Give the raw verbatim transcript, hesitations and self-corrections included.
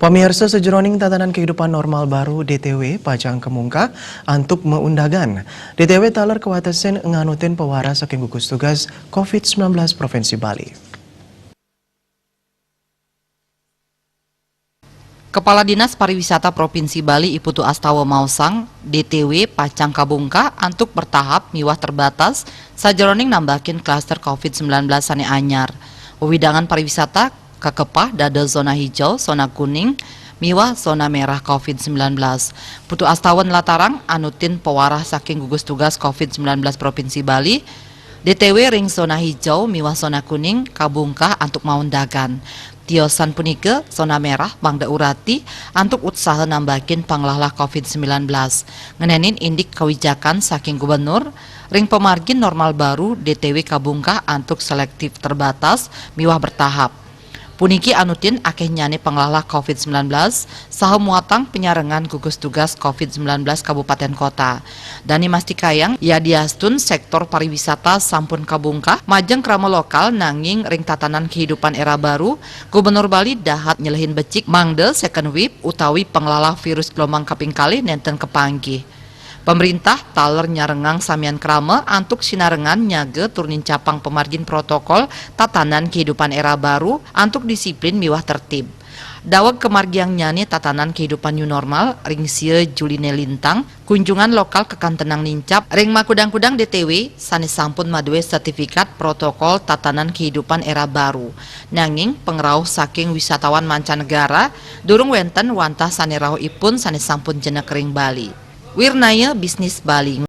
Pamirsa, sajeroning tatanan kehidupan normal baru, D T W pacang kabungkah antuk maundagan. D T W taler kawatesan nganutin pawarah saking gugus tugas covid sembilan belas Provinsi Bali. Kepala Dinas Pariwisata Provinsi Bali I Putu Astawa maosang, D T W pacang kabungkah antuk bertahap miwah terbatas sajeroning nambakin klaster covid sembilan belas sane anyar. Wewidangan pariwisata kakepah dados zona hijau, zona kuning, miwah zona merah covid sembilan belas. Putu Astawa nlatarang anutin pawarah saking gugus tugas covid sembilan belas Provinsi Bali, D T W ring zona hijau miwah zona kuning kabungkah antuk maundagan. Tiosan punika, zona merah mangda urati antuk utsaha nambakin panglahlah covid sembilan belas. Ngenenin indik kawijakan saking gubernur, ring pamargin normal baru D T W kabungkah antuk selektif terbatas miwah bertahap. Puniki anutin akehnyane panglahlah covid sembilan belas saha muatang penyarengan gugus tugas covid sembilan belas kabupaten kota. Dane mastikayang, yadiastun sektor pariwisata sampun kabungkah, majeng krama lokal nanging ring tatanan kehidupan era baru, Gubernur Bali dahat nyelehin becik mangda second wave utawi panglahlah virus gelombang kaping kalih nenten kapanggih. Pemerintah taler nyarengang samian krama antuk sinarengan nyaga tur nincapang pamargin protokol tatanan kehidupan era baru antuk disiplin miwah tertib. Daweg kamargiangnyane tatanan kehidupan new normal ring sia Juline lintang, kunjungan lokal kakantenang nincap ring makudang-kudang D T W sane sampun madue sertifikat protokol tatanan kehidupan era baru. Nanging pangrauh saking wisatawan mancanegara durung wenten wantah sane rauhipun sane sampun jenek ring Bali. Wirnaya Bisnis Bali.